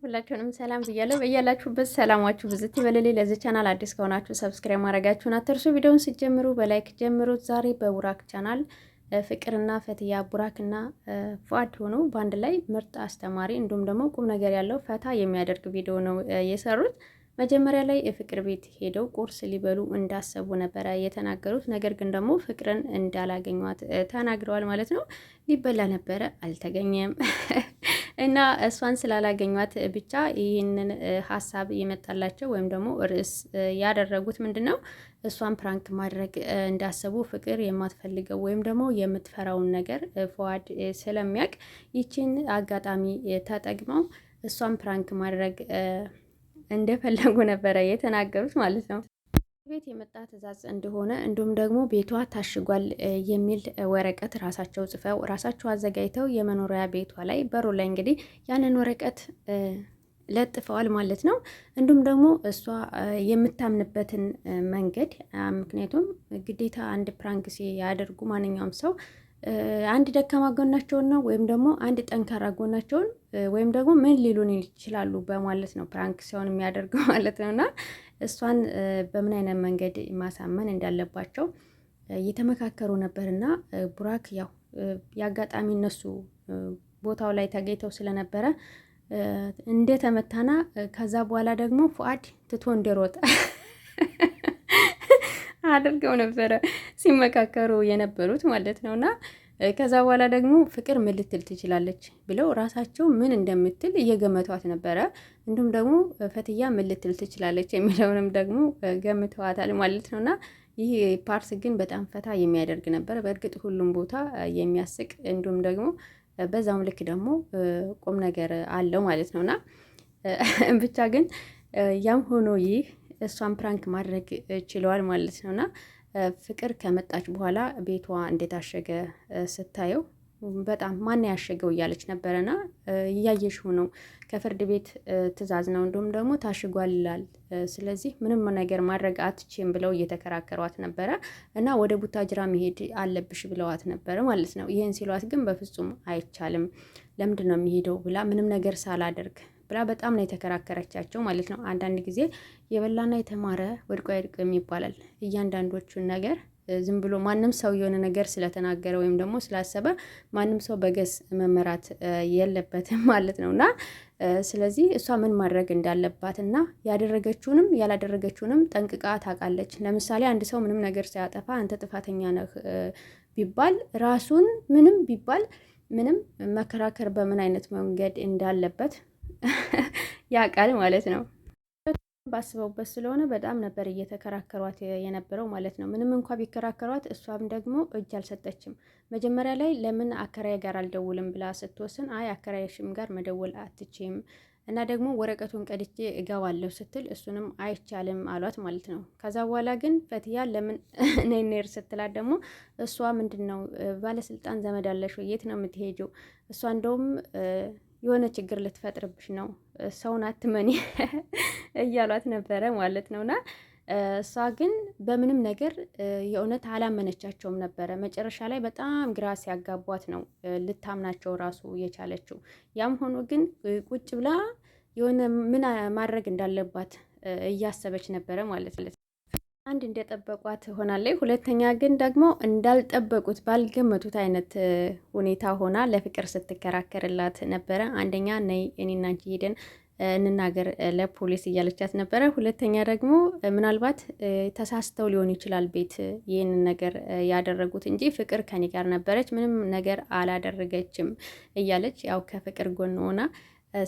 ሁላችሁንም ሰላም ብያለሁ። በያላችሁበት ሰላማችሁ ብዝት ይበልልኝ። ለዚህ ቻናል አዲስ ከሆናችሁ subscribe ማድረጋችሁን አትርሱ። ቪዲዮውን ስትጀምሩ በ like ጀምሩት። ዛሬ በቡራክ ቻናል ፍቅርና ፈትያ ቡራክና ፉአድ ሆኖ በአንድ ላይ ምርጥ አስተማሪ እንዲሁም ደግሞ ቁም ነገር ያለው ፈታ የሚያደርግ ቪዲዮ ነው የሰሩት። መጀመሪያ ላይ የፍቅር ቤት ሄደው ቁርስ ሊበሉ እንዳሰቡ ነበረ የተናገሩት። ነገር ግን ደግሞ ፍቅርን እንዳላገኟት ተናግረዋል ማለት ነው። ሊበላ ነበረ አልተገኘም። እና እሷን ስላላገኟት ብቻ ይህንን ሀሳብ የመጣላቸው ወይም ደግሞ ርዕስ ያደረጉት ምንድን ነው እሷን prank ማድረግ እንዳሰቡ ፍቅር የማትፈልገው ወይም ደግሞ የምትፈራውን ነገር ፉአድ ስለሚያውቅ ይችን አጋጣሚ ተጠቅመው እሷን prank ማድረግ እንደፈለጉ ነበረ የተናገሩት ማለት ነው። ቤት የመጣ ትዕዛዝ እንደሆነ እንዲሁም ደግሞ ቤቷ ታሽጓል የሚል ወረቀት ራሳቸው ጽፈው ራሳቸው አዘጋጅተው የመኖሪያ ቤቷ ላይ በሩ ላይ እንግዲህ ያንን ወረቀት ለጥፈዋል ማለት ነው። እንዲሁም ደግሞ እሷ የምታምንበትን መንገድ ምክንያቱም ግዴታ አንድ prank ሲያደርጉ ማንኛውም ሰው አንድ ደካማ ጎናቸውን ነው ወይም ደግሞ አንድ ጠንካራ ጎናቸውን ወይም ደግሞ ምን ሊሉን ይችላሉ በማለት ነው prank ሲሆን የሚያደርገው ማለት ነው። እና እሷን በምን አይነት መንገድ ማሳመን እንዳለባቸው እየተመካከሩ ነበር። እና ቡራክ ያው የአጋጣሚ እነሱ ቦታው ላይ ተገኝተው ስለነበረ እንደተመታና ከዛ በኋላ ደግሞ ፉአድ ትቶ እንደሮጠ አድርገው ነበረ ሲመካከሩ የነበሩት ማለት ነው። እና ከዛ በኋላ ደግሞ ፍቅር ምን ልትል ትችላለች ብለው ራሳቸው ምን እንደምትል እየገመቷት ነበረ። እንዲሁም ደግሞ ፈትያ ምን ልትል ትችላለች የሚለውንም ደግሞ ገምተዋታል ማለት ነው። እና ይህ part ግን በጣም ፈታ የሚያደርግ ነበር። በእርግጥ ሁሉም ቦታ የሚያስቅ እንዲሁም ደግሞ በዛውም ልክ ደግሞ ቁም ነገር አለው ማለት ነውና ብቻ ግን ያም ሆኖ ይህ እሷን prank ማድረግ ችለዋል ማለት ነውና ፍቅር ከመጣች በኋላ ቤቷ እንደታሸገ ስታየው በጣም ማን ያሸገው እያለች ነበረና እያየሽው ነው፣ ከፍርድ ቤት ትዕዛዝ ነው፣ እንዲሁም ደግሞ ታሽጓል ይላል። ስለዚህ ምንም ነገር ማድረግ አትችም ብለው እየተከራከሯት ነበረ እና ወደ ቡታጅራ መሄድ አለብሽ ብለዋት ነበረ ማለት ነው። ይህን ሲሏት ግን በፍጹም አይቻልም፣ ለምንድን ነው የሚሄደው ብላ ምንም ነገር ሳላደርግ ብላ በጣም ነው የተከራከረቻቸው ማለት ነው። አንዳንድ ጊዜ የበላና የተማረ ወድቆ አይወድቅም ይባላል። እያንዳንዶቹን ነገር ዝም ብሎ ማንም ሰው የሆነ ነገር ስለተናገረ ወይም ደግሞ ስላሰበ ማንም ሰው በገስ መመራት የለበትም ማለት ነው። እና ስለዚህ እሷ ምን ማድረግ እንዳለባት እና ያደረገችውንም ያላደረገችውንም ጠንቅቃ ታውቃለች። ለምሳሌ አንድ ሰው ምንም ነገር ሳያጠፋ አንተ ጥፋተኛ ነህ ቢባል ራሱን ምንም ቢባል ምንም መከራከር በምን አይነት መንገድ እንዳለበት ያውቃል ማለት ነው። ባስበውበት ስለሆነ በጣም ነበር እየተከራከሯት የነበረው ማለት ነው። ምንም እንኳ ቢከራከሯት እሷም ደግሞ እጅ አልሰጠችም። መጀመሪያ ላይ ለምን አከራይ ጋር አልደውልም ብላ ስትወስን አይ አከራይሽም ጋር መደወል አትችም እና ደግሞ ወረቀቱን ቀድቼ እገባለሁ ስትል እሱንም አይቻልም አሏት ማለት ነው። ከዛ በኋላ ግን ፈትያ ለምን ነይኔር ስትላት ደግሞ እሷ ምንድን ነው ባለስልጣን ዘመድ አለሽ ወይ? የት ነው የምትሄጂው? እሷ እንደውም የሆነ ችግር ልትፈጥርብሽ ነው፣ ሰውን አትመኒ እያሏት ነበረ ማለት ነውና እሷ ግን በምንም ነገር የእውነት አላመነቻቸውም ነበረ። መጨረሻ ላይ በጣም ግራ ሲያጋቧት ነው ልታምናቸው ራሱ የቻለችው። ያም ሆኖ ግን ቁጭ ብላ የሆነ ምን ማድረግ እንዳለባት እያሰበች ነበረ ማለት ነው። አንድ እንደጠበቋት ሆናለች። ሁለተኛ ግን ደግሞ እንዳልጠበቁት ባልገመቱት አይነት ሁኔታ ሆና ለፍቅር ስትከራከርላት ነበረ። አንደኛ ነይ እኔና አንቺ ሄደን እንናገር ለፖሊስ እያለቻት ነበረ። ሁለተኛ ደግሞ ምናልባት ተሳስተው ሊሆን ይችላል ቤት ይህንን ነገር ያደረጉት እንጂ ፍቅር ከኔ ጋር ነበረች፣ ምንም ነገር አላደረገችም እያለች ያው ከፍቅር ጎን ሆና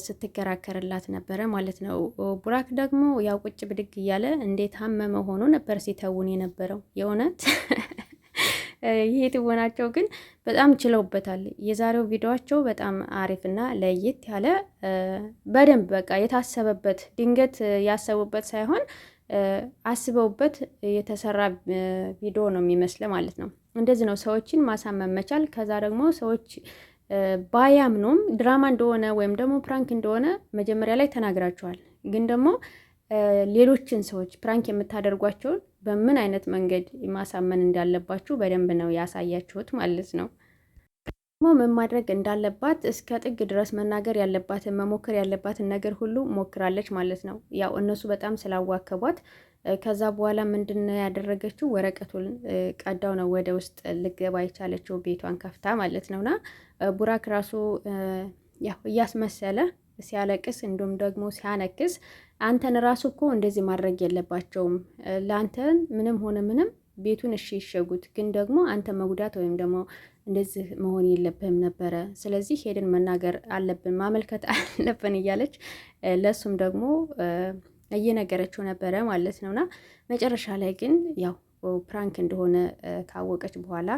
ስትከራከርላት ነበረ ማለት ነው። ቡራክ ደግሞ ያው ቁጭ ብድግ እያለ እንዴት አመመ ሆኖ ነበር ሲተውን የነበረው የእውነት ይሄ ትወናቸው ግን በጣም ችለውበታል። የዛሬው ቪዲዮቸው በጣም አሪፍና ለየት ያለ በደንብ በቃ የታሰበበት ድንገት ያሰቡበት ሳይሆን አስበውበት የተሰራ ቪዲዮ ነው የሚመስለ ማለት ነው። እንደዚህ ነው ሰዎችን ማሳመን መቻል። ከዛ ደግሞ ሰዎች ባያምኑም ድራማ እንደሆነ ወይም ደግሞ prank እንደሆነ መጀመሪያ ላይ ተናግራችኋል። ግን ደግሞ ሌሎችን ሰዎች prank የምታደርጓቸውን በምን አይነት መንገድ ማሳመን እንዳለባችሁ በደንብ ነው ያሳያችሁት ማለት ነው። ምን ማድረግ እንዳለባት እስከ ጥግ ድረስ መናገር ያለባትን መሞከር ያለባትን ነገር ሁሉ ሞክራለች ማለት ነው። ያው እነሱ በጣም ስላዋከቧት ከዛ በኋላ ምንድን ነው ያደረገችው? ወረቀቱን ቀዳው ነው ወደ ውስጥ ልገባ የቻለችው ቤቷን ከፍታ ማለት ነውና ቡራክ ራሱ ያው እያስመሰለ ሲያለቅስ እንዲሁም ደግሞ ሲያነክስ አንተን ራሱ እኮ እንደዚህ ማድረግ የለባቸውም፣ ለአንተን ምንም ሆነ ምንም ቤቱን እሺ ይሸጉት፣ ግን ደግሞ አንተ መጉዳት ወይም ደግሞ እንደዚህ መሆን የለብህም ነበረ። ስለዚህ ሄደን መናገር አለብን፣ ማመልከት አለብን እያለች ለእሱም ደግሞ እየነገረችው ነበረ ማለት ነውና መጨረሻ ላይ ግን ያው prank እንደሆነ ካወቀች በኋላ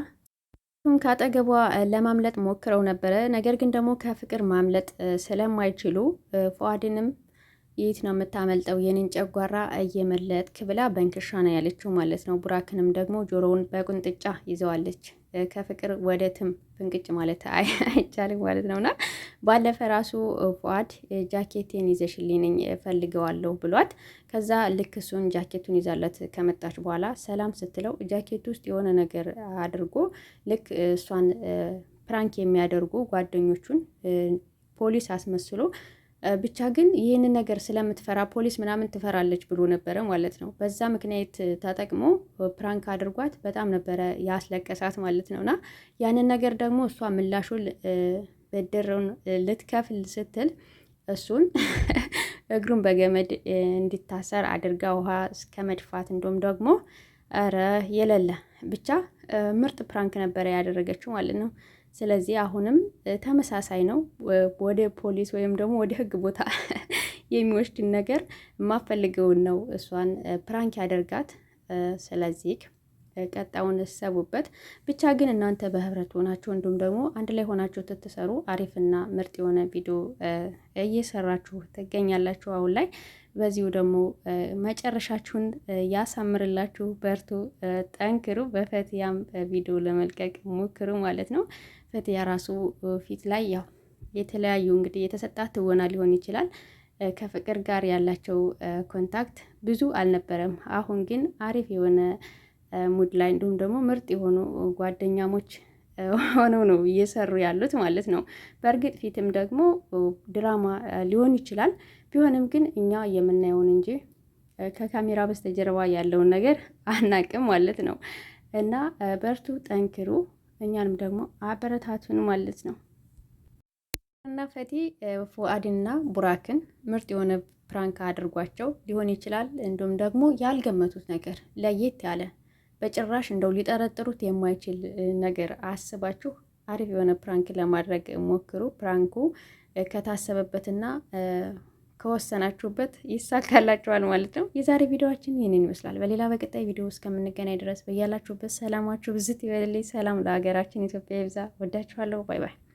ከአጠገቧ ለማምለጥ ሞክረው ነበረ። ነገር ግን ደግሞ ከፍቅር ማምለጥ ስለማይችሉ ፉአድንም የት ነው የምታመልጠው የኔን ጨጓራ እየመለጥክ ብላ በእንክሻ ነው ያለችው ማለት ነው። ቡራክንም ደግሞ ጆሮውን በቁንጥጫ ይዘዋለች። ከፍቅር ወደ ትም ፍንቅጭ ማለት አይቻልም ማለት ነውና ባለፈ ራሱ ፉአድ ጃኬቴን ይዘሽልኝ ነኝ እፈልገዋለሁ ብሏት፣ ከዛ ልክ እሱን ጃኬቱን ይዛለት ከመጣች በኋላ ሰላም ስትለው ጃኬቱ ውስጥ የሆነ ነገር አድርጎ ልክ እሷን prank የሚያደርጉ ጓደኞቹን ፖሊስ አስመስሎ ብቻ ግን ይህንን ነገር ስለምትፈራ ፖሊስ ምናምን ትፈራለች ብሎ ነበረ ማለት ነው። በዛ ምክንያት ተጠቅሞ prank አድርጓት በጣም ነበረ ያስለቀሳት ማለት ነው። እና ያንን ነገር ደግሞ እሷ ምላሹን ብድሩን ልትከፍል ስትል እሱን እግሩን በገመድ እንዲታሰር አድርጋ ውሃ እስከ መድፋት እንዲሁም ደግሞ ኧረ የሌለ ብቻ ምርጥ prank ነበረ ያደረገችው ማለት ነው። ስለዚህ አሁንም ተመሳሳይ ነው። ወደ ፖሊስ ወይም ደግሞ ወደ ህግ ቦታ የሚወስድን ነገር የማፈልገውን ነው እሷን prank ያደርጋት። ስለዚህ ቀጣዩን እሰቡበት። ብቻ ግን እናንተ በህብረት ሆናችሁ እንዲሁም ደግሞ አንድ ላይ ሆናችሁ ትትሰሩ አሪፍና ምርጥ የሆነ ቪዲዮ እየሰራችሁ ትገኛላችሁ አሁን ላይ። በዚሁ ደግሞ መጨረሻችሁን ያሳምርላችሁ። በርቱ፣ ጠንክሩ። በፈትያም ቪዲዮ ለመልቀቅ ሞክሩ ማለት ነው። ፈትያ ራሱ ፊት ላይ ያው የተለያዩ እንግዲህ የተሰጣት ትወና ሊሆን ይችላል ከፍቅር ጋር ያላቸው contact ብዙ አልነበረም። አሁን ግን አሪፍ የሆነ mood ላይ እንዲሁም ደግሞ ምርጥ የሆኑ ጓደኛሞች ሆነው ነው እየሰሩ ያሉት ማለት ነው። በእርግጥ ፊትም ደግሞ ድራማ ሊሆን ይችላል። ቢሆንም ግን እኛ የምናየውን እንጂ ከካሜራ በስተጀርባ ያለውን ነገር አናቅም ማለት ነው። እና በርቱ፣ ጠንክሩ፣ እኛንም ደግሞ አበረታቱን ማለት ነው። እና ፈቲ ፉአድንና ቡራክን ምርጥ የሆነ prank አድርጓቸው ሊሆን ይችላል። እንዲሁም ደግሞ ያልገመቱት ነገር ለየት ያለ በጭራሽ እንደው ሊጠረጥሩት የማይችል ነገር አስባችሁ አሪፍ የሆነ prank ለማድረግ ሞክሩ። prank ኡ ከታሰበበትና ከወሰናችሁበት ይሳካላችኋል ማለት ነው። የዛሬ ቪዲዮአችን ይህንን ይመስላል። በሌላ በቀጣይ ቪዲዮ እስከምንገናኝ ድረስ በያላችሁበት ሰላማችሁ ብዝት ይበልልኝ። ሰላም ለሀገራችን ኢትዮጵያ ይብዛ። ወዳችኋለሁ። bye bye።